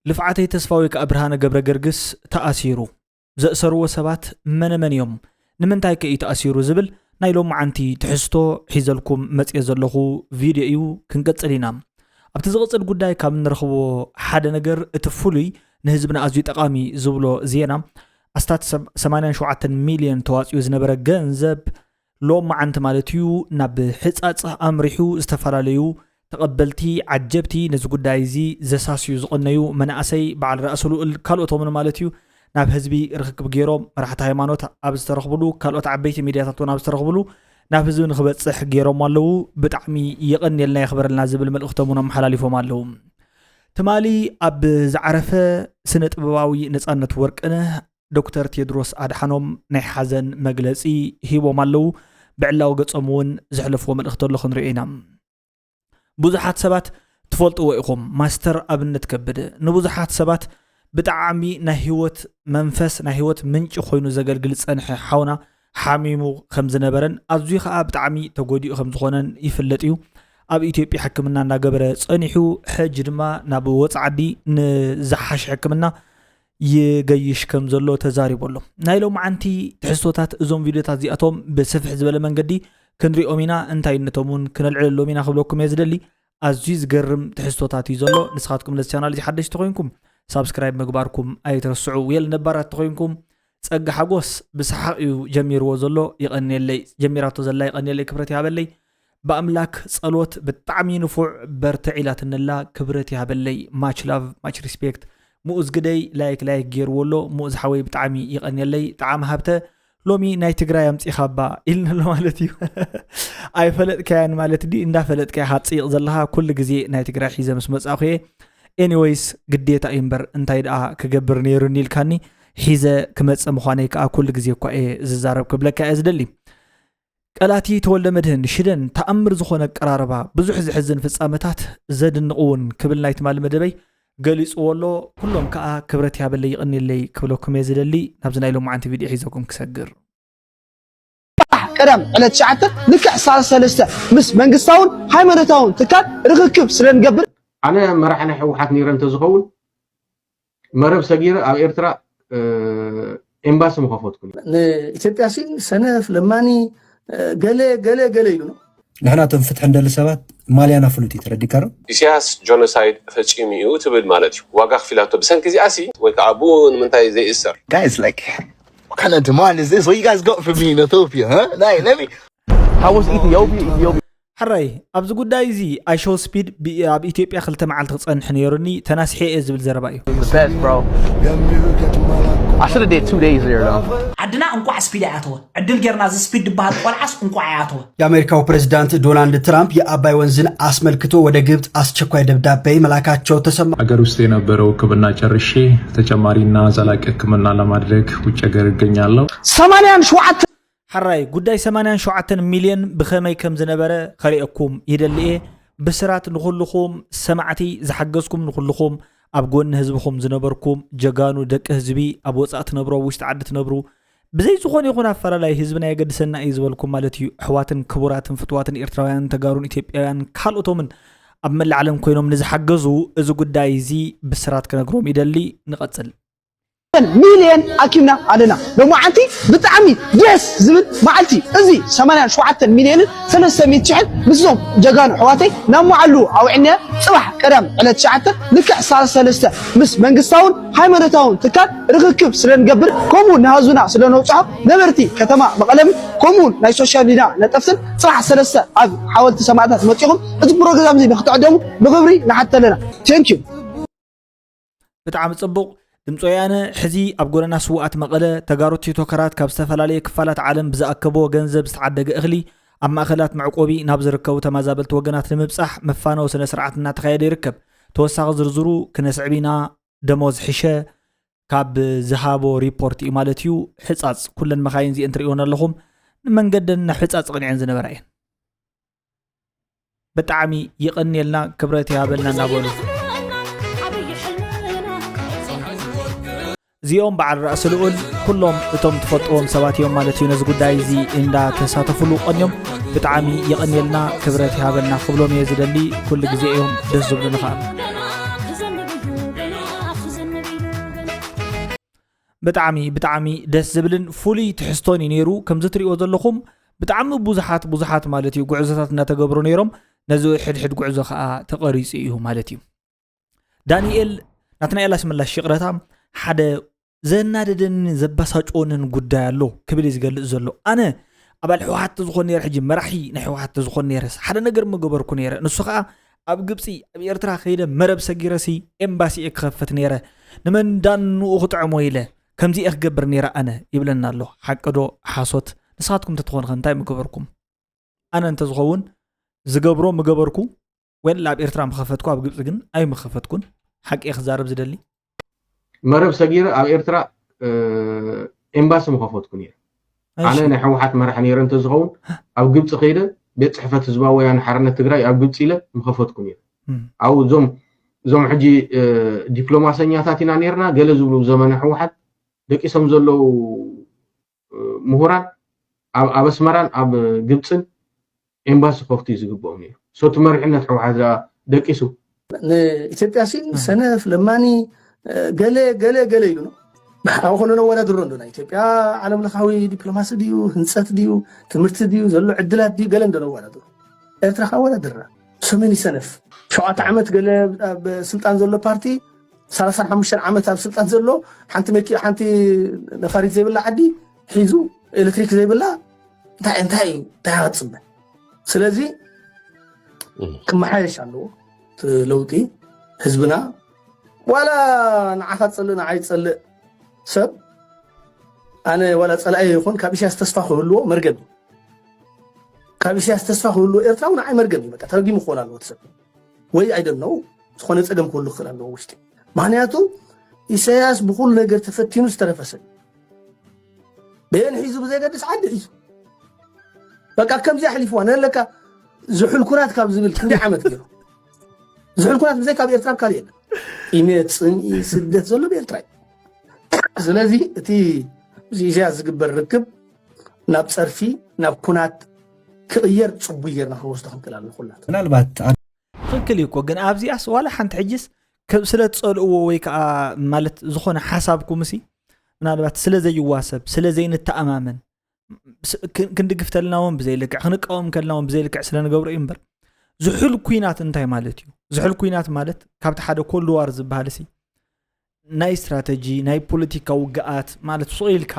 ልፍዓተይ ተስፋ ወይ ከዓ ብርሃነ ገብረ ገርግስ ተኣሲሩ። ዘእሰርዎ ሰባት መነመን እዮም? ንምንታይ ከ እዩ ተኣሲሩ ዝብል ናይ ሎማዓንቲ ትሕዝቶ ሒዘልኩም መፅየ ዘለኹ ቪድዮ እዩ። ክንቀፅል ኢና። ኣብቲ ዝቕፅል ጉዳይ ካብ እንረኽቦ ሓደ ነገር እቲ ፍሉይ ንህዝብና ኣዝዩ ጠቓሚ ዝብሎ ዜና ኣስታት ሰብ- ሰማንያን ሸውዓተን ሚልዮን ተዋፅኡ ዝነበረ ገንዘብ ሎም መዓንቲ ማለት እዩ ናብ ሕፃፅ ኣምሪሑ ዝተፈላለዩ ተቐበልቲ ዓጀብቲ ነዚ ጉዳይ እዚ ዘሳስዩ ዝቐነዩ መናእሰይ በዓል ራእሲ ልኡል ካልኦቶምን ማለት እዩ ናብ ህዝቢ ርክክብ ገይሮም መራሕቲ ሃይማኖት ኣብ ዝተረኽብሉ ካልኦት ዓበይቲ ሚድያታት እውን ኣብ ዝተረኽብሉ ናብ ህዝቢ ንክበፅሕ ገይሮም ኣለዉ። ብጣዕሚ የቐንየልና የኽበረልና ዝብል መልእኽቶም እውን ኣመሓላሊፎም ኣለዉ። ትማሊ ኣብ ዝዓረፈ ስነ ጥበባዊ ነፃነት ወርቅነህ ዶክተር ቴድሮስ ኣድሓኖም ናይ ሓዘን መግለፂ ሂቦም ኣለዉ። ብዕላዊ ገፆም እውን ዘሕለፍዎ መልእኽቲ ኣሎ ክንሪኦ ኢና። ብዙሓት ሰባት ትፈልጥዎ ኢኹም። ማስተር ኣብነት ከበደ ንብዙሓት ሰባት ብጣዕሚ ናይ ህይወት መንፈስ ናይ ህይወት ምንጪ ኮይኑ ዘገልግል ዝፀንሐ ሓውና ሓሚሙ ከም ዝነበረን ኣዝዩ ከዓ ብጣዕሚ ተጎዲኡ ከም ዝኾነን ይፍለጥ እዩ። ኣብ ኢትዮጵያ ሕክምና እናገበረ ፀኒሑ ሕጂ ድማ ናብ ወፃ ዓዲ ንዝሓሽ ሕክምና ይገይሽ ከም ዘሎ ተዛሪቡ ኣሎ። ናይ ሎማዓንቲ ትሕዝቶታት እዞም ቪድዮታት እዚኣቶም ብስፍሕ ዝበለ መንገዲ ክንሪኦም ኢና፣ እንታይነቶም እውን ክነልዕለሎም ኢና ክብለኩም እየ ዝደሊ። ኣዝዩ ዝገርም ትሕዝቶታት እዩ ዘሎ። ንስኻትኩም ነዚ ቻናል እዚ ሓደሽቲ ተኾይንኩም ሳብስክራይብ ምግባርኩም ኣይትረስዑ። ዌል ነባራት ተኾይንኩም ጸጋ ሓጎስ ብሰሓቕ እዩ ጀሚርዎ ዘሎ። ይቐንየለይ፣ ጀሚራቶ ዘላ ይቐንየለይ፣ ክብረት ይሃበለይ። ብኣምላክ ጸሎት ብጣዕሚ ንፉዕ በርትዕ ኢላትኒ ኣላ። ክብረት ይሃበለይ። ማች ላቭ ማች ሪስፔክት። ሙኡዝ ግደይ ላይክ ላይክ ገይርዎ ኣሎ። ሙኡዝ ሓወይ ብጣዕሚ ይቐንየለይ። ጣዕሚ ሃብተ ሎሚ ናይ ትግራይ ኣምፂኻባ ኢልና ኣሎ ማለት እዩ። ኣይፈለጥካያን ማለት ድዩ? እንዳፈለጥካ ኢኻ ትፅይቕ ዘለኻ። ኩሉ ግዜ ናይ ትግራይ ሒዘ ምስ መፃእኹ እየ። ኤኒወይስ ግዴታ እዩ እምበር እንታይ ደኣ ክገብር ነይሩኒ ኢልካኒ ሒዘ ክመፅእ ምዃነይ ከዓ ኩሉ ግዜ እኳ እየ ዝዛረብ ክብለካ እየ ዝደሊ። ቀላቲ ተወልደ መድህን ሽደን ተኣምር ዝኾነ ኣቀራርባ ብዙሕ ዘሕዝን ፍጻመታት ዘድንቕ እውን ክብል ናይ ትማሊ መደበይ ገሊጽዎ ኣሎ። ኩሎም ከኣ ክብረት ይሃበለይ ይቕንየለይ ክብለኩም እየ ዝደሊ። ናብዚ ናይ ሎማዓንቲ ቪድዮ ሒዘኩም ክሰግር። ቀዳም ዕለት ትሽዓተ ልክዕ ሳልስተ ምስ መንግስታውን ሃይማኖታውን ትካል ርኽክብ ስለ ንገብር ኣነ መራሒ ናይ ህወሓት ነይረ እንተዝኸውን መረብ ሰጊረ ኣብ ኤርትራ ኤምባሲ ምኸፈትኩ። ንኢትዮጵያ ሲ ሰነፍ ለማኒ ገለ ገለ ገለ ኢሉ ነው። ንሕና እቶም ፍትሒ እንደሊ ሰባት ማልያና ፍሉጥ እዩ። ተረዲእካ ዶ? ኢሳያስ ጆኖሳይድ ፈጺሙ እዩ ትብል ማለት እዩ። ዋጋ ኣኽፊላቶ ብሰንኪ እዚኣ ሲ ወይ ከዓ ብኡ ንምንታይ ዘይእሰር? Guys, like, what kind of demand is this? What you guys got for me in Ethiopia, huh? Like, let me. How was Ethiopia? Ethiopia. ሕራይ ኣብዚ ጉዳይ እዚ I show speed ኣብ ኢትዮጵያ ክልተ መዓልቲ ክፀንሕ ነይሩኒ ተናሲሐ እየ ዝብል ዘረባ እዩ። The best, bro. I should have did two days there though. ዓድና እንቋዕ ስፒድ ኣይኣተወ ዕድል ጌርና እዚ ስፒድ ዝበሃል ቆልዓስ እንቋዕ ኣይኣተወ። የኣሜሪካው ፕሬዝዳንት ዶናልድ ትራምፕ የአባይ ወንዝን አስመልክቶ ወደ ግብፅ አስቸኳይ ደብዳቤ መላካቸው ተሰማ። ሀገር ውስጥ የነበረው ሕክምና ጨርሼ ተጨማሪና ዘላቂ ሕክምና ለማድረግ ውጭ ሀገር እገኛለሁ። ሰማንያን ሸውዓተ ሕራይ ጉዳይ ሰማንያን ሸውዓተን ሚልዮን ብኸመይ ከም ዝነበረ ከርእየኩም ይደሊ እየ። ብስራት ንኹልኹም ሰማዕቲ ዝሓገዝኩም ንኹልኹም ኣብ ጎኒ ህዝብኹም ዝነበርኩም ጀጋኑ ደቂ ህዝቢ ኣብ ወፃእ ትነብሩ ኣብ ውሽጢ ዓዲ ትነብሩ ብዘይ ዝኾነ ይኹን ኣፈላላይ ህዝብና የገድሰና እዩ ዝበልኩም ማለት እዩ ኣሕዋትን ክቡራትን ፍትዋትን ኤርትራውያንን ተጋሩን ኢትዮጵያውያንን ካልኦቶምን ኣብ መላእ ዓለም ኮይኖም ንዝሓገዙ እዚ ጉዳይ እዚ ብስራት ክነግሮም ይደሊ። ንቐፅል። ሚልየን ኣኪብና ኣለና። ሎማዓንቲ ብጣዕሚ ደስ ዝብል መዓልቲ እዚ ሰማንያን ሸውዓተን ሚልየንን ሰለስተ ሚእቲ ሽሕን ምስዞም ጀጋኑ ኣሕዋተይ ናብ መዓሉ ኣውዒልናዮ። ፅባሕ ቀዳም ዕለት ትሽዓተ ልክዕ ሰለስተ ምስ መንግስታውን ሃይማኖታውን ትካል ርኽክብ ስለንገብር ከምኡ ንሃዙና ስለነውፅዖ ነበርቲ ከተማ መቐለምን ከምኡ ናይ ሶሻል ሚድያ ነጠፍትን ፅባሕ ሰለስተ ኣብ ሓወልቲ ሰማእታት መፂኹም እዚ ፕሮግራም እዚ ንክትዕደሙ ብክብሪ ንሓትት ኣለና። Thank you። ብጣዕሚ ጽቡቕ ድምፂ ወያነ ሕዚ ኣብ ጎደና ስውኣት መቐለ ተጋሩ ቲክቶከራት ካብ ዝተፈላለየ ክፋላት ዓለም ብዝኣከብዎ ገንዘብ ዝተዓደገ እኽሊ ኣብ ማእኸላት መዕቆቢ ናብ ዝርከቡ ተመዛበልቲ ወገናት ንምብፃሕ መፋነዊ ስነ ስርዓት እናተኻየደ ይርከብ። ተወሳኺ ዝርዝሩ ክነስዕብ ኢና። ደሞዝ ሕሸ ካብ ዝሃቦ ሪፖርት እዩ ማለት እዩ። ሕፃፅ ኩለን መኻይን እዚአን ትርእዮን ኣለኹም ንመንገደን ናብ ሕፃፅ ቅንዐን ዝነበራ እየን። ብጣዕሚ ይቐንየልና ክብረት ይሃበልና እናበሉ እዚኦም በዓል ራእሲ ልኡል ኩሎም እቶም ትፈልጥዎም ሰባት እዮም ማለት እዩ ነዚ ጉዳይ እዚ እንዳተሳተፉሉ ቀንዮም ብጣዕሚ ይቐንየልና ክብረት ይሃበልና ክብሎም እየ ዝደሊ ኩሉ ግዜ እዮም ደስ ዝብሉኒ ከዓ ብጣዕሚ ብጣዕሚ ደስ ዝብልን ፍሉይ ትሕዝቶን እዩ ነይሩ። ከምዚ ትሪእዎ ዘለኹም ብጣዕሚ ብዙሓት ብዙሓት ማለት እዩ ጉዕዞታት እናተገብሩ ነይሮም። ነዚ ሕድሕድ ጉዕዞ ከዓ ተቐሪፁ እዩ ማለት እዩ። ዳንኤል ናትናኤል ኣስመላሽ ይቕረታ ሓደ ዘናደደንን ዘባሳጭወንን ጉዳይ ኣሎ ክብል እዩ ዝገልጽ ዘሎ። ኣነ ኣባል ህወሓት ተዝኾን ነይረ፣ ሕጂ መራሒ ናይ ህወሓት ተዝኾን ነይረስ ሓደ ነገር ምገበርኩ ነይረ። ንሱ ከዓ ኣብ ግብፂ ኣብ ኤርትራ ከይደ መረብ ሰጊረሲ ኤምባሲ እየ ክኸፍት ነይረ። ንመን ዳንኡ ክጥዕሞ ኢለ ከምዚ እየ ክገብር ነይረ ኣነ ይብለና ኣሎ። ሓቂ ዶ ሓሶት? ንስኻትኩም ተትኾንኸ እንታይ ምገበርኩም? ኣነ እንተዝኸውን ዝገብሮ ምገበርኩ። ወል ኣብ ኤርትራ ምኸፈትኩ ኣብ ግብፂ ግን ኣይምኸፈትኩን። ሓቂ እየ ክዛረብ ዝደሊ። መረብ ሰጊረ ኣብ ኤርትራ ኤምባሲ ምኸፈትኩ ነይረ። ኣነ ናይ ህወሓት መራሕ ነይረ እንተዝኸውን ኣብ ግብፂ ከይደ ቤት ፅሕፈት ህዝባዊ ወያነ ሓርነት ትግራይ ኣብ ግብፂ ኢለ ምኸፈትኩ ነይረ። ኣብ እዞም እዞም ሕጂ ዲፕሎማሰኛታት ኢና ነርና ገለ ዝብሉ ዘመነ ህወሓት ደቂሶም ዘለዉ ምሁራን ኣብ ኣስመራን ኣብ ግብፅን ኤምባሲ ከፍቱ እዩ ዝግብኦም ነይሩ። ሶቲ መሪሕነት ህወሓት ደቂሱ ንኢትዮጵያ ሲ ሰነፍ ለማኒ ገለ ገለ ገለ ኢሉ ነው። ኣብ ከሎ ነወዳድሮ እንዶ ናይ ኢትዮጵያ ዓለም ለኻዊ ዲፕሎማሲ ድዩ፣ ህንፀት ድዩ፣ ትምህርቲ ድዩ፣ ዘሎ ዕድላት ድዩ፣ ገለ እንዶ ነወዳድሮ። ኤርትራ ካወዳድርና ሰሜን ሰነፍ ሸውዓተ ዓመት ገለ ኣብ ስልጣን ዘሎ ፓርቲ ሰላሳን ሓሙሽተን ዓመት ኣብ ስልጣን ዘሎ ሓንቲ መኪ ሓንቲ ነፋሪት ዘይብላ ዓዲ ሒዙ ኤሌክትሪክ ዘይብላ እንታይ እንታይ እንታይ ኣፅበ። ስለዚ ክመሓየሽ ኣለዎ ለውጢ ህዝብና። ዋላ ንዓኻ ትፀልእ ንዓይ ትፀልእ ሰብ ኣነ ዋላ ፀላኢ ይኹን ካብ ኢሳያስ ተስፋ ክህልዎ መርገም ካብ ኢሳያስ ተስፋ ክህልዎ ኤርትራዊ ንዓይ መርገም እዩ። በቃ ተረጊሙ ክኾን ኣለዎ ሰብ ወይ ኣይደነው ዝኾነ ፀገም ክህሉ ክኽእል ኣለዎ ውሽጢ። ምክንያቱ ኢሳያስ ብኩሉ ነገር ተፈቲኑ ዝተረፈ ሰብ በየን ሒዙ ብዘይገድስ ዓዲ ሒዙ በቃ ከምዚ ኣሕሊፍዋ ነለካ ዝሑል ኩናት ካብ ዝብል ክንደይ ዓመት ገይሩ ዝሑል ኩናት ብዘይ ካብ ኤርትራ ካብ የለን ኢሜት ፅምኢ ስደት ዘሎ ብኤርትራ እዩ። ስለዚ እቲ ምስ ኢሳያስ ዝግበር ርክብ ናብ ፀርፊ ናብ ኩናት ክቕየር ፅቡይ ጌርና ክንወስዶ ክንክእል ኣለና ኩላትና። ምናልባት ትኽክል እዩ እኮ ግን ኣብዚኣስ ዋላ ሓንቲ ሕጅስ ከ- ስለ ትፀልእዎ ወይ ከዓ ማለት ዝኾነ ሓሳብኩም ሲ ምናልባት ስለ ዘይዋሰብ ስለ ዘይንተኣማመን ስ- ክ- ክንድግፍ ተልና እውን ብዘይልክዕ ክንቃወም ከልና እውን ብዘይልክዕ ስለ ንገብሮ እዩ እምበር ዝሑል ኩናት እንታይ ማለት እዩ? ዝሑል ኩናት ማለት ካብቲ ሓደ ኮልድ ዋር ዝበሃል ሲ ናይ ስትራተጂ ናይ ፖለቲካ ውግኣት ማለት ሱቕ ኢልካ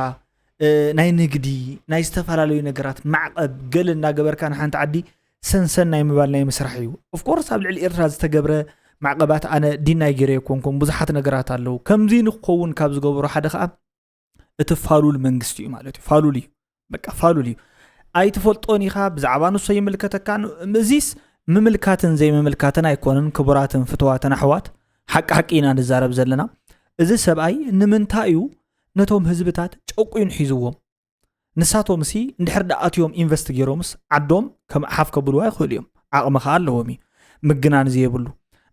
ናይ ንግዲ ናይ ዝተፈላለዩ ነገራት ማዕቐብ ገለ እናገበርካ ንሓንቲ ዓዲ ሰንሰን ናይ ምባል ናይ ምስራሕ እዩ። ኦፍኮርስ ኣብ ልዕሊ ኤርትራ ዝተገብረ ማዕቐባት ኣነ ዲናይ ገይረ የኮንኩም ብዙሓት ነገራት ኣለዉ። ከምዚ ንክኸውን ካብ ዝገበሩ ሓደ ከዓ እቲ ፋሉል መንግስቲ እዩ ማለት እዩ። ፋሉል እዩ በቃ ፋሉል እዩ። ኣይትፈልጦን ኢኻ ብዛዕባ ንሶ ይምልከተካን እዚስ ምምልካትን ዘይምምልካትን ኣይኮነን። ክቡራትን ፍትዋትን ኣሕዋት ሓቂ ሓቂ ኢና ንዛረብ ዘለና። እዚ ሰብኣይ ንምንታይ እዩ ነቶም ህዝብታት ጨቁዩን ሒዝዎም? ንሳቶም ሲ እንድሕር ደኣ ኣትዮም ኢንቨስት ገይሮምስ ዓዶም ከም ሓፍ ከብልዋ ይኽእሉ እዮም። ዓቕሚ ከዓ ኣለዎም እዩ ምግናን ዘየብሉ።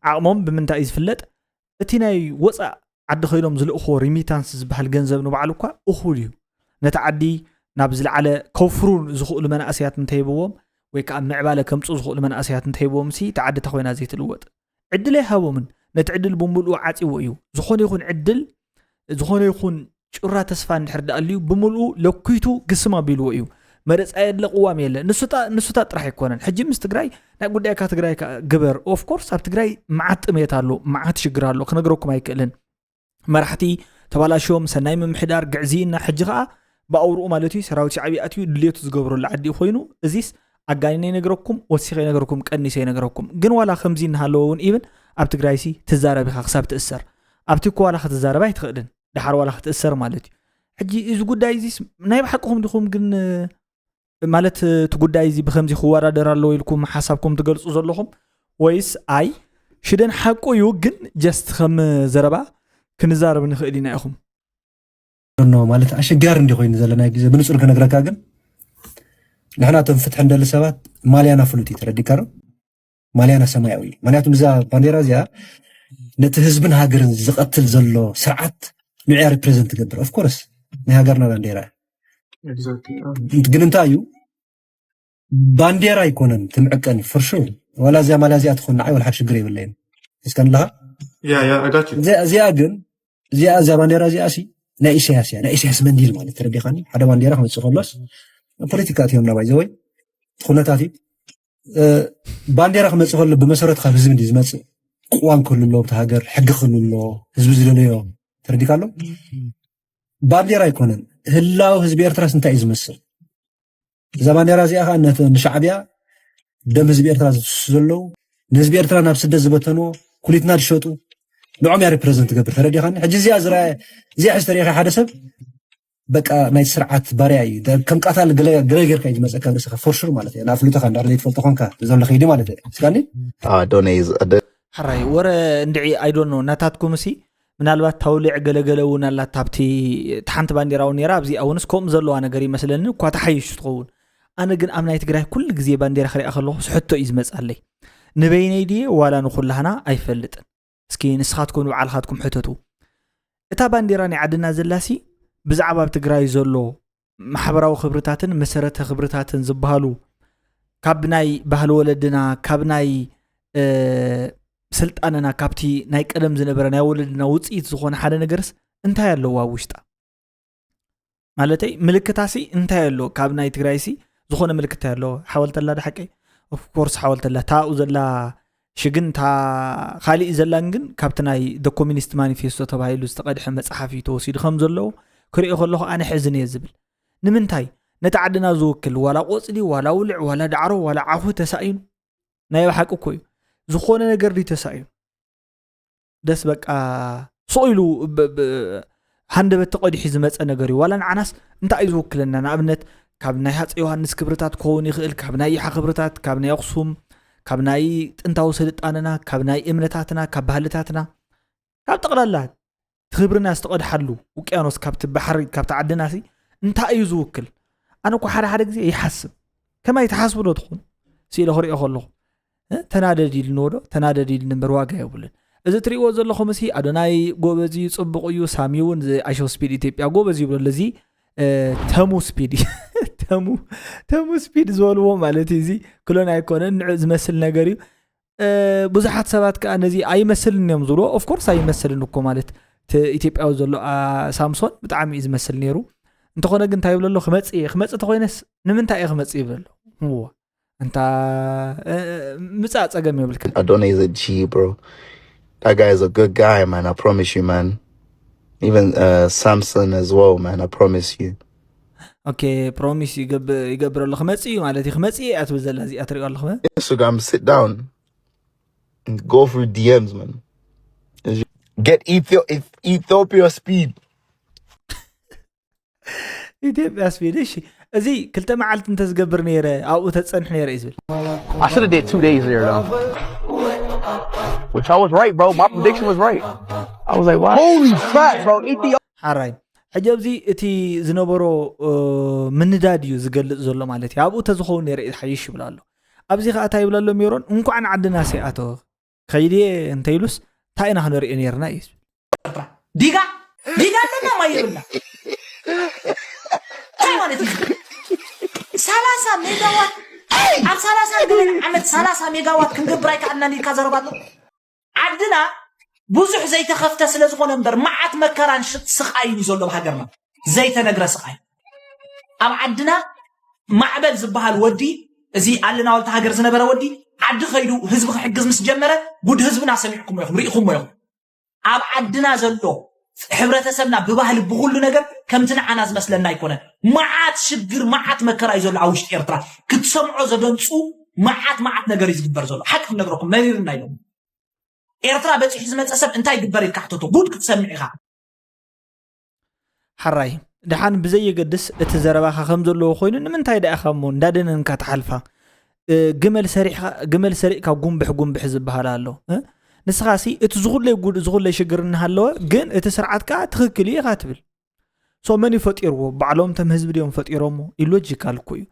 ዓቕሞም ብምንታይ እዩ ዝፍለጥ? እቲ ናይ ወፃእ ዓዲ ከይዶም ዝልእኽዎ ሪሚታንስ ዝበሃል ገንዘብ ንባዕሉ እኳ እኹል እዩ። ነቲ ዓዲ ናብ ዝለዓለ ከውፍሩ ዝኽእሉ መናእሰያት እንተሂብዎም ወይ ከዓ ምዕባለ ከምፁ ዝኽእሉ መናእሰያት እንተሂብዎም ሲ እታ ዓዲ እታ ኮይና ዘይትልወጥ። ዕድል ኣይሃቦምን። ነቲ ዕድል ብምልኡ ዓፂዎ እዩ። ዝኾነ ይኹን ዕድል ዝኾነ ይኹን ጩራ ተስፋ እንድሕር ደኣ ኣልዩ ብምልኡ ለኩይቱ ግስም ኣቢልዎ እዩ። መረፃ የለ ቅዋም የለ ንሱታ ንሱታ ጥራሕ ኣይኮነን። ሕጂ ምስ ትግራይ ናይ ጉዳይካ ትግራይ ግበር። ኦፍኮርስ ኣብ ትግራይ መዓት ጥሜት ኣሎ፣ መዓት ሽግር ኣሎ፣ ክነግረኩም ኣይክእልን። መራሕቲ ተባላሽዮም፣ ሰናይ ምምሕዳር፣ ግዕዝይና፣ ሕጂ ከዓ ብኣውርኡ ማለት እዩ ሰራዊት ሻዕብያ ኣትዩ ድልየቱ ዝገብረሉ ዓዲ ኮይኑ እዚስ ኣጋኒነ ይነግረኩም፣ ወሲኸ ይነግረኩም፣ ቀኒሰ ይነግረኩም። ግን ዋላ ከምዚ እናሃለወ እውን ኢብን ኣብ ትግራይሲ ትዛረብ ኢኻ ክሳብ ትእሰር። ኣብቲ እኮ ዋላ ክትዛረብ ኣይትኽእልን፣ ደሓር ዋላ ክትእሰር ማለት እዩ። ሕጂ እዚ ጉዳይ እዚስ ናይ ብሓቅኹም ዲኹም ግን ማለት እቲ ጉዳይ እዚ ብከምዚ ክወዳደር ኣለዎ ኢልኩም ሓሳብኩም ትገልፁ ዘለኹም ወይስ ኣይ ሽደን ሓቁ እዩ ግን ጀስት ከም ዘረባ ክንዛረብ ንኽእል ኢና ኢኹም? ኖ ማለት ኣሸጋሪ እንዲ ኮይኑ ዘለና ግዜ ብንፁር ክነግረካ ግን ንሕና እቶም ፍትሒ እንደሊ ሰባት ማልያና ፍሉጥ እዩ ተረዲካ ዶ ማልያና ሰማያዊ እዩ ምክንያቱም እዛ ባንዴራ እዚኣ ነቲ ህዝብን ሃገርን ዝቐትል ዘሎ ስርዓት ንዕያ ሪፕሬዘንት ትገብር ኦፍኮርስ ናይ ሃገርና ባንዴራ ግን እንታይ እዩ ባንዴራ ኣይኮነን ትምዕቀን ፍርሹ ዋላ እዚኣ ማልያ እዚኣ ትኾን ንዓይ ወላ ሽግር የብለይን እስከ ንለኻ እዚኣ ግን እዚኣ እዛ ባንዴራ እዚኣ ሲ ናይ ኢሳያስ እያ፣ ናይ ኢሳያስ መንዲል ማለት ተረዲኻኒ። ሓደ ባንዴራ ክመፅእ ከሎስ ፖለቲካ እትዮም ናባይ ዘወይ ኩነታት እዩ። ባንዴራ ክመፅእ ከሎ ብመሰረት ካብ ህዝቢ እንዲ ዝመፅእ፣ ቅዋም ክህሉ ኣለዎ፣ እቲ ሃገር ሕጊ ክህሉ ኣለዎ፣ ህዝቢ ዝደለዮ። ተረዲካ ኣሎ። ባንዴራ ኣይኮነን። ህላው ህዝቢ ኤርትራስ እንታይ እዩ ዝመስል? እዛ ባንዴራ እዚኣ ከዓ ነቲ ንሻዕብያ ደም ህዝቢ ኤርትራ ዝፍሱ ዘለዉ፣ ንህዝቢ ኤርትራ ናብ ስደት ዝበተንዎ፣ ኩሊትና ዝሸጡ፣ ንዖም እያ ሪፕረዘንት ትገብር። ተረዲኻኒ? ሕጂ እዚኣ ዝረኣየ፣ እዚኣ ሕጂ ተሪኢኻ ሓደ ሰብ በቃ ናይ ስርዓት ባርያ እዩ። ከም ቃታል ገለ ገለ ጌርካ እዩ ዝመፀካ ርእስኻ ፎር ሹር ማለት እዩ። ንኣፍልጦኻ እንዳር ዘይትፈልጦ ኮንካ ዘሎ ከይዲ ማለት እዩ። ስጋኒ ኣዶነይ ሕራይ ወረ እንድዒ ኣይዶኖ ናታትኩም ሲ ምናልባት ታውሊዕ ገለገለ እውን ኣላት ኣብቲ ሓንቲ ባንዴራ እውን ነራ ኣብዚኣ እውን እስከምኡ ዘለዋ ነገር ይመስለኒ እኳ ተሓይሽ ትኸውን። ኣነ ግን ኣብ ናይ ትግራይ ኩሉ ግዜ ባንዴራ ክሪኣ ከለኹ ስሕቶ እዩ ዝመፅኣለይ። ንበይነይ ድየ ዋላ ንኩላህና ኣይፈልጥን። እስኪ ንስኻትኩም ንባዕልኻትኩም ሕተቱ። እታ ባንዴራ ናይ ዓድና ዘላሲ ብዛዕባ ኣብ ትግራይ ዘሎ ማሕበራዊ ክብርታትን መሰረተ ክብርታትን ዝበሃሉ ካብ ናይ ባህሊ ወለድና ካብ ናይ ስልጣንና ካብቲ ናይ ቀደም ዝነበረ ናይ ወለድና ውፅኢት ዝኾነ ሓደ ነገርስ እንታይ ኣለዎ ኣብ ውሽጣ? ማለተይ ምልክታሲ እንታይ ኣሎ? ካብ ናይ ትግራይሲ ዝኾነ ምልክት ኣሎ? ሓወልተላ ዶ ሓቀይ? ኦፍኮርስ ሓወልተላ ታኡ ዘላ ሽግን ታ ካሊእ ዘላን ግን ካብቲ ናይ ደ ኮሚኒስት ማኒፌስቶ ተባሂሉ ዝተቐድሐ መፅሓፍ እዩ ተወሲዱ ከም ዘለዎ ክሪኦ ከለኹ ኣነ ሕዝን እየ ዝብል። ንምንታይ ነቲ ዓድና ዝውክል ዋላ ቆፅሊ ዋላ ውልዕ ዋላ ዳዕሮ ዋላ ዓኹ ተሳኢኑ ናይ ብሓቂ እኮ እዩ ዝኾነ ነገር ድዩ ተሳኢኑ ደስ በቃ ስቕ ኢሉ ሃንደበት ተቐዲሑ ዝመፀ ነገር እዩ ዋላ ንዓናስ እንታይ እዩ ዝውክለና ንኣብነት ካብ ናይ ሃፀ ዮሃንስ ክብርታት ክኸውን ይኽእል ካብ ናይ ይሓ ክብርታት ካብ ናይ ኣክሱም ካብ ናይ ጥንታዊ ስልጣንና ካብ ናይ እምነታትና ካብ ባህልታትና ካብ ጠቕላላ ክብርና ዝተቐድሓሉ ውቅያኖስ ካብቲ ባሕሪ ካብቲ ዓድና ሲ እንታይ እዩ ዝውክል ኣነ እኮ ሓደ ሓደ ግዜ ይሓስብ ከማይ ትሓስቡ ዶ ትኾኑ ስኢለ ክሪኦ ከለኹ ተናደድ ኢልንዎ ዶ ተናደድ ኢልን እምበር ዋጋ የብሉን እዚ ትሪእዎ ዘለኹም ሲ ኣዶናይ ጎበዝ እዩ ፅቡቕ እዩ ሳሚ እውን ኣሾ ስፒድ ኢትዮጵያ ጎበዝ ይብሎ ኣለዚ ተሙ ስፒድ ተሙ ተሙ ስፒድ ዝበልዎ ማለት እዩ እዚ ክሎን ኣይኮነን ንዕ ዝመስል ነገር እዩ ብዙሓት ሰባት ከዓ ነዚ ኣይመስልን እዮም ዝብልዎ ኦፍኮርስ ኣይመስልን እኮ ማለት ኢትዮጵያዊ ዘሎ ሳምሶን ብጣዕሚ እዩ ዝመስል ነይሩ እንተኾነ ግን እንታይ ይብለሎ ክመፅእ እየ ክመፅእ ተኮይነስ ንምንታይ እየ ክመፅእ ይብለሎ እዋ እንታ ምፃእ ፀገም የብልካ Adonai is a G, bro. That guy is a good guy, man. I promise you, man. Even uh, Samson as well, man. I promise you. ኦኬ ፕሮሚስ ይገብር ኣሎ ክመፅእ እዩ ማለት እዩ ክመፅእ እየ እያ ትብል ዘላ እዚኣ ትሪኦ ኣለኹ Instagram, sit down and go through D Ms, man. Get Ethiopia speed. ኢትዮጵያ ስፒድ እሺ እዚ ክልተ መዓልቲ እንተዝገብር ነይረ ኣብኡ ተፀንሕ ነይረ እዩ ዝብል I should have did two days there though. Which I was right, bro. My prediction was right. I was like, wow. Holy crap, bro. Ethiopia. ሓራይ ሕጂ ኣብዚ እቲ ዝነበሮ ምንዳድ እዩ ዝገልፅ ዘሎ ማለት እዩ ኣብኡ ተዝኸውን ነይረ ሓይሽ ይብል ኣሎ ኣብዚ ከዓ እንታይ ይብል ኣሎ ሜሮን እንኳዕ ንዓድና ሰይኣተወ ከይድየ እንተኢሉስ እንታይ ኢና ክንሪኦ ነርና እዩ ዲጋ ዲጋ ኣለና ማይ የብልና እንታይ ማለት እዩ ሰላሳ ሜጋዋት ኣብ ሰላሳ ገለን ዓመት ሰላሳ ሜጋዋት ክንገብር ኣይከኣልናን ኢልካ ዘረባ ኣሎ ዓድና ብዙሕ ዘይተኸፍተ ስለ ዝኾነ እምበር መዓት መከራን ስቓይን እዩ ዘሎ ኣብ ሃገርና ዘይተነግረ ስቓይ ኣብ ዓድና ማዕበል ዝበሃል ወዲ እዚ ኣለና ወልተ ሃገር ዝነበረ ወዲ ዓዲ ከይዱ ህዝቢ ክሕግዝ ምስ ጀመረ ጉድ ህዝብና ሰሚዕኩሞ ኢኹም ርኢኹሞ ኢኹም ኣብ ዓድና ዘሎ ሕብረተሰብና ብባህሊ ብኩሉ ነገር ከምቲ ንዓና ዝመስለና ኣይኮነን መዓት ሽግር መዓት መከራ እዩ ዘሎ ኣብ ውሽጢ ኤርትራ ክትሰምዖ ዘደንፁ መዓት መዓት ነገር እዩ ዝግበር ዘሎ ሓቂ ክነግረኩም መሪርና ኢሎም ኤርትራ በፂሑ ዝመፀ ሰብ እንታይ ይግበር ኢልካ ሕተቶ ጉድ ክትሰምዕ ኢኻ ሓራይ ደሓን ብዘየገድስ እቲ ዘረባኻ ከም ዘለዎ ኮይኑ ንምንታይ ደኣ ኢኻ እሞ እንዳደነንካ ትሓልፋ ግመል ሰሪዕካ ጉንብሕ ጉንብሕ ዝበሃል ኣሎ ንስኻሲ እቲ ዝኹለይ ጉድ ዝኹለይ ሽግር እናሃለወ ግን እቲ ስርዓት ከዓ ትኽክል እዩ ኢኻ ትብል ሶ መን እዩ ፈጢርዎ ባዕሎም ተም ህዝቢ ድዮም ፈጢሮሞ ኢሎጂካል እኮ እዩ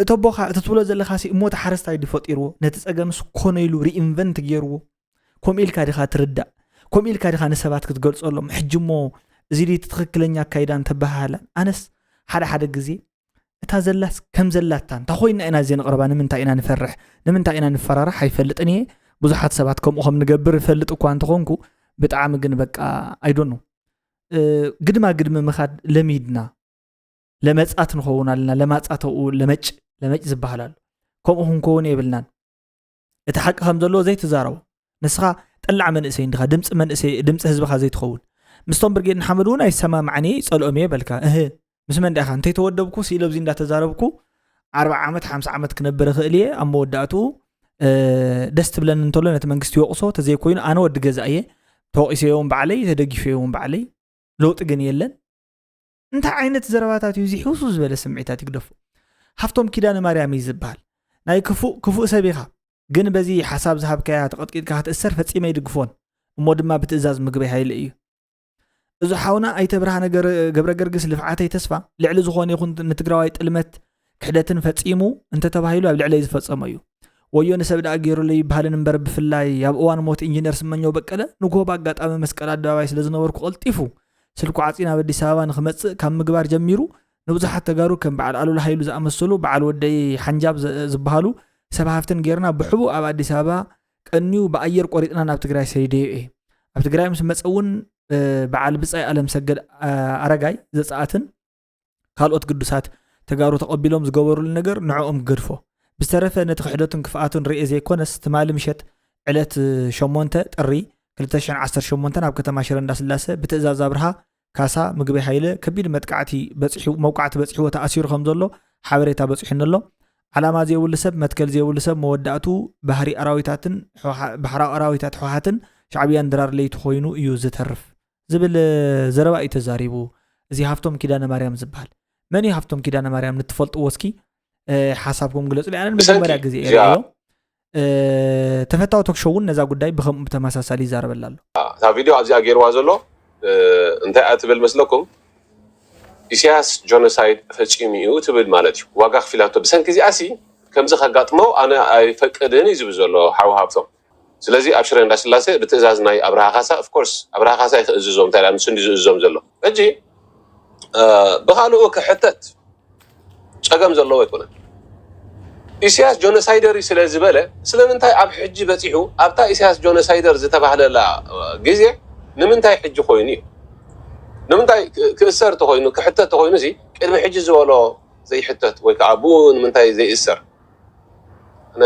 እተቦኻ እቲ ትብሎ ዘለኻሲ እሞ እቲ ሓረስታይ ድፈጢርዎ ነቲ ፀገምስ ኮነ ኢሉ ሪኢንቨንት ገይርዎ ከምኡ ኢልካ ዲኻ ትርዳእ ከምኡ ኢልካ ዲኻ ንሰባት ክትገልፀሎም ሕጂ እሞ እዚ ድዩ ትኽክለኛ ኣካይዳ እንተበሃሃላን ኣነስ ሓደ ሓደ ግዜ እታ ዘላስ ከም ዘላታ እንታ ኮይና ኢና እዚ ንቕርባ ንምንታይ ኢና ንፈርሕ ንምንታይ ኢና ንፈራራሕ ኣይፈልጥን እየ ብዙሓት ሰባት ከምኡ ከም ንገብር እፈልጥ እኳ እንተኾንኩ ብጣዕሚ ግን በቃ ኣይዶኖ ግድማ ግድሚ ምኻድ ለሚድና። ለመጻት ንኸውን ኣለና። ለማጻ ተብኡ ለመጭ ለመጭ ዝበሃል ኣሎ። ከምኡ ክንከውን የብልናን። እቲ ሓቂ ከም ዘለዎ ዘይትዛረቦ። ንስኻ ጠላዕ መንእሰይ እንዲኻ፣ ድምፂ መንእሰይ፣ ድምፂ ህዝብኻ ዘይትኸውን። ምስቶም ብርጌድ ንሓመድ እውን ኣይሰማማዕን እየ፣ ይጸልኦም እየ በልካ። እህ፣ ምስ መን ዲኻ? እንተይተወደብኩ ስኢለ ኣብዚ እንዳተዛረብኩ ኣርብዓ ዓመት ሓምሳ ዓመት ክነብር እኽእል እየ። ኣብ መወዳእትኡ ደስ ትብለኒ እንተሎ ነቲ መንግስቲ ይወቕሶ፣ ተዘይኮይኑ ኣነ ወዲ ገዛ እየ፣ ተወቒሰዮ እውን ባዕለይ፣ ተደጊፈዮ እውን ባዕለይ። ለውጢ ግን የለን። እንታይ ዓይነት ዘረባታት እዩ እዚ? ሕውሱ ዝበለ ስምዒታት ይግደፎ። ሃፍቶም ኪዳነ ማርያም እዩ ዝበሃል። ናይ ክፉእ ክፉእ ሰብ ኢኻ፣ ግን በዚ ሓሳብ ዝሃብካያ ተቐጥቂጥካ ክትእሰር ፈጺመ ይድግፎን እሞ ድማ ብትእዛዝ ምግበይ ሃይለ እዩ። እዚ ሓውና ኣይተ ብርሃነ ገብረ ገርግስ ልፍዓተይ ተስፋ ልዕሊ ዝኾነ ይኹን ንትግራዋይ ጥልመት ክሕደትን ፈጺሙ እንተተባሂሉ ኣብ ልዕለይ ዝፈጸሞ እዩ። ወዮ ንሰብ ደኣ ገይሩለይ ይበሃልን እምበር ብፍላይ ኣብ እዋን ሞት ኢንጂነር ስመኘው በቀለ ንግሆ ብኣጋጣሚ መስቀል ኣደባባይ ስለ ዝነበርኩ ቀልጢፉ ስልኩ ዓፂ ናብ ኣዲስ ኣበባ ንክመፅእ ካብ ምግባር ጀሚሩ ንብዙሓት ተጋሩ ከም በዓል ኣሉላ ሃይሉ ዝኣመሰሉ በዓል ወደይ ሓንጃብ ዝበሃሉ ሰብ ሃፍትን ጌርና ብሕቡእ ኣብ ኣዲስ ኣበባ ቀንዩ ብኣየር ቆሪጥና ናብ ትግራይ ሰዲደዮ እየ። ኣብ ትግራይ ምስ መፀ እውን በዓል ብፃይ ኣለም ሰገድ ኣረጋይ ዘፃኣትን ካልኦት ግዱሳት ተጋሩ ተቐቢሎም ዝገበሩሉ ነገር ንዕኦም ገድፎ። ብዝተረፈ ነቲ ክሕደቱን ክፍኣቱን ርኤ ዘይኮነስ ትማሊ ምሸት ዕለት ሸሞንተ ጥሪ ክልተ ሽሕን ዓሰርተ ሸሞንተን ኣብ ከተማ ሽረ እንዳስላሰ ብትእዛዝ ኣብርሃ ካሳ ምግበይ ሃይለ ከቢድ መጥቃዕቲ በፂሑ መውቃዕቲ በፂሕዎ ተኣሲሩ ከም ዘሎ ሓበሬታ በፂሑኒ ኣሎ። ዓላማ ዘይብሉ ሰብ መትከል ዘይብሉ ሰብ መወዳእቱ ባህሪ ኣራዊታትን ባሕራዊ ኣራዊታት ህወሓትን ሻዕብያን ድራር ለይቲ ኮይኑ እዩ ዝተርፍ ዝብል ዘረባ እዩ ተዛሪቡ። እዚ ሃፍቶም ኪዳነ ማርያም ዝበሃል መን እዩ? ሃፍቶም ኪዳነ ማርያም ንትፈልጥዎ እስኪ ሓሳብኩም ግለጹ። ኣነ መጀመርያ ግዜ እየ ርእዮ። ተፈታዊ ቶክሾው እውን ነዛ ጉዳይ ብከምኡ ብተመሳሳሊ ይዛረበላ ኣሎ። እታ ቪድዮ ኣብዚኣ ገይርዋ ዘሎ እንታይ እያ ትብል መስለኩም? ኢሳያስ ጆኖሳይድ ፈጺሙ እዩ ትብል ማለት እዩ። ዋጋ ከፊላቶ ብሰንኪ እዚኣ ሲ ከምዚ ከጋጥሞ ኣነ ኣይፈቅድን እዩ ዝብል ዘሎ ሓው ሃብቶም። ስለዚ ኣብ ሽረ እንዳስላሴ ብትእዛዝ ናይ ኣብርሃ ካሳ፣ of course ኣብርሃ ካሳ እዩ ክእዝዞም፣ እንታይ ንሱ እንዲ ዝእዝዞም ዘሎ። ሕጂ ብኻልኡ ክሕተት ጸገም ዘለዎ ኣይኮነን። ኢሳያስ ጆኖሳይደር እዩ ስለ ዝበለ ስለምንታይ ኣብ ሕጂ በጺሑ ኣብታ ኢሳያስ ጆኖሳይደር ዝተባህለላ ግዜ ንምንታይ ሕጂ ኮይኑ እዩ? ንምንታይ ክእሰር ተኾይኑ ክሕተት ተኾይኑ ሲ ቅድሚ ሕጂ ዝበሎ ዘይሕተት ወይ ከዓ ብኡ ንምንታይ ዘይእሰር? ኣነ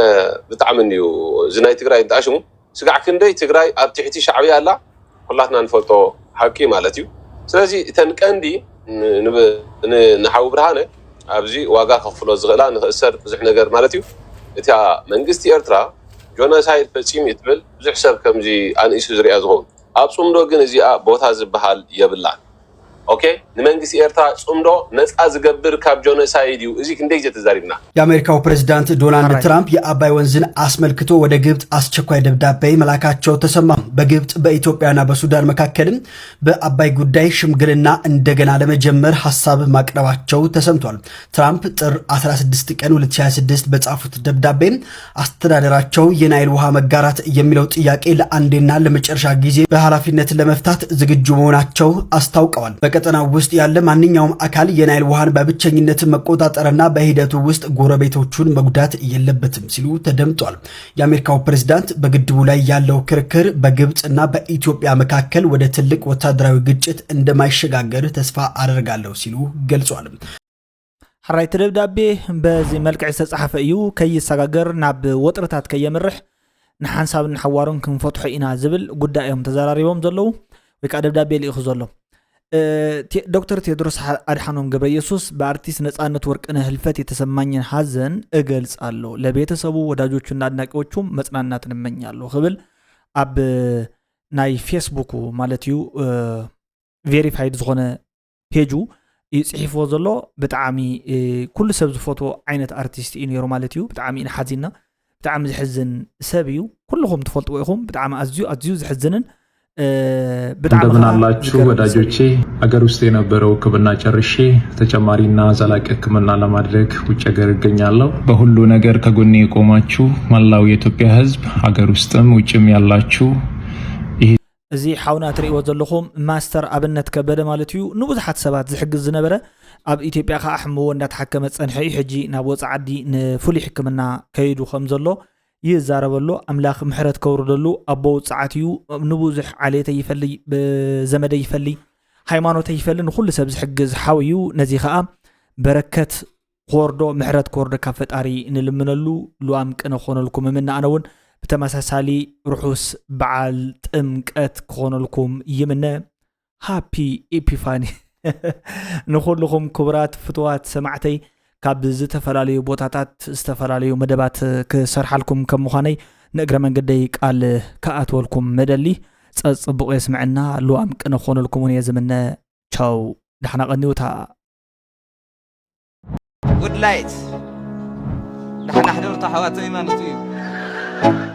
ብጣዕሚ እንድዩ እዚ ናይ ትግራይ እንተኣሽሙ ስጋዕ ክንደይ ትግራይ ኣብ ትሕቲ ሻዕብያ ኣላ ኩላትና ንፈልጦ ሓቂ ማለት እዩ። ስለዚ እተን ቀንዲ ንሓዊ ብርሃነ ኣብዚ ዋጋ ከኽፍሎ ዝኽእላ ንኽእሰር ብዙሕ ነገር ማለት እዩ። እታ መንግስቲ ኤርትራ ጆኖሳይድ ፈፂሙ እዩ ትብል ብዙሕ ሰብ ከምዚ ኣንኢሱ ዝሪኣ ዝኸውን ኣብ ፅምዶ ግን እዚኣ ቦታ ዝበሃል የብላን። ኦኬ ንመንግስቲ ኤርትራ ፅምዶ ነፃ ዝገብር ካብ ጆኖሳይድ እዩ። እዚ ክንደይ ግዜ ተዛሪብና። የአሜሪካው ፕሬዝዳንት ዶናልድ ትራምፕ የአባይ ወንዝን አስመልክቶ ወደ ግብፅ አስቸኳይ ደብዳቤ መላካቸው ተሰማ። በግብፅ በኢትዮጵያና በሱዳን መካከልም በአባይ ጉዳይ ሽምግልና እንደገና ለመጀመር ሀሳብ ማቅረባቸው ተሰምቷል። ትራምፕ ጥር አስራ ስድስት ቀን ሁለት ሺህ ሃያ ስድስት በጻፉት ደብዳቤ አስተዳደራቸው የናይል ውሃ መጋራት የሚለው ጥያቄ ለአንዴና ለመጨረሻ ጊዜ በኃላፊነት ለመፍታት ዝግጁ መሆናቸው አስታውቀዋል። በቀጠናው ውስጥ ያለ ማንኛውም አካል የናይል ውሃን በብቸኝነት መቆጣጠርና በሂደቱ ውስጥ ጎረቤቶቹን መጉዳት የለበትም ሲሉ ተደምጧል። የአሜሪካው ፕሬዝዳንት በግድቡ ላይ ያለው ክርክር በግብፅና በኢትዮጵያ መካከል ወደ ትልቅ ወታደራዊ ግጭት እንደማይሸጋገር ተስፋ አደርጋለሁ ሲሉ ገልጿል። ሕራይ እቲ ደብዳቤ በዚ መልክዕ ዝተጻሕፈ እዩ። ከይሰጋገር ናብ ወጥርታት ከየምርሕ ንሓንሳብን ንሓዋሩን ክንፈትሖ ኢና ዝብል ጉዳይ እዮም ተዘራሪቦም ዘለዉ ወይ ከዓ ደብዳቤ ልኢኹ ዘሎ። ዶክተር ቴድሮስ ኣድሓኖም ገብረ ኢየሱስ በአርቲስት ነጻነት ወርቅነህ ህልፈት የተሰማኝን ሐዘን እገልጻለሁ። ለቤተሰቡ፣ ወዳጆቹና አድናቂዎቹም መጽናናትን እመኛለሁ ክብል ኣብ ናይ ፌስቡኩ ማለት እዩ ቬሪፋይድ ዝኾነ ፔጁ እዩ ጽሒፍዎ ዘሎ። ብጣዕሚ ኩሉ ሰብ ዝፈትዎ ዓይነት ኣርቲስት እዩ ነይሩ ማለት እዩ። ብጣዕሚ ኢና ሓዚንና። ብጣዕሚ ዝሕዝን ሰብ እዩ። ኩልኹም ትፈልጥዎ ኢኹም። ብጣዕሚ ኣዝዩ ኣዝዩ ዝሕዝንን ብጣዕሚ እንደምን ኣላችሁ ወዳጆቼ? አገር ውስጥ የነበረው ሕክምና ጨርሼ ተጨማሪና ዘላቂ ሕክምና ለማድረግ ውጭ ሀገር እገኛለሁ። በሁሉ ነገር ከጎኔ የቆማችሁ መላው የኢትዮጵያ ሕዝብ ሀገር ውስጥም ውጭም ያላችሁ ይህ እዚ ሓውና ትርእይዎ ዘለኹም ማስተር ኣብነት ከበደ ማለት እዩ። ንብዙሓት ሰባት ዝሕግዝ ዝነበረ ኣብ ኢትዮጵያ ከዓ ሕምዎ እንዳተሓከመ ዝጸንሐ እዩ። ሕጂ ናብ ወጻኢ ዓዲ ንፍሉይ ሕክምና ከይዱ ከም ዘሎ ይዛረበሉ። ኣምላኽ ምሕረት ከውርደሉ ኣቦ ውጽዓት እዩ። ንብዙሕ ዓሌተይ ይፈሊ፣ ዘመደይ ይፈሊ፣ ሃይማኖት ኣይፈልን፣ ንኹሉ ሰብ ዝሕግዝ ሓው እዩ። ነዚ ኸኣ በረከት ክወርዶ፣ ምሕረት ክወርዶ ካብ ፈጣሪ ንልምነሉ። ሉኣም ቅነ ክኾነልኩም እምነ። ኣነ እውን ብተመሳሳሊ ርሑስ በዓል ጥምቀት ክኾነልኩም ይምነ። ሃፒ ኢፒፋኒ ንኹልኹም ክቡራት ፍቱዋት ሰማዕተይ። ካብ ዝተፈላለዩ ቦታታት ዝተፈላለዩ መደባት ክሰርሓልኩም ከም ምዃነይ ንእግረ መንገደይ ቃል ክኣትወልኩም መደሊ። ጸጽብቑ የስምዐና። ሉኣም ቅነ ክኾነልኩም እውን እየ ዝምነ። ቻው፣ ዳሕና ቀኒውታ። ጉድ ላይት። ዳሕና ሕደሩ ኣሕዋተይ ማለት እዩ።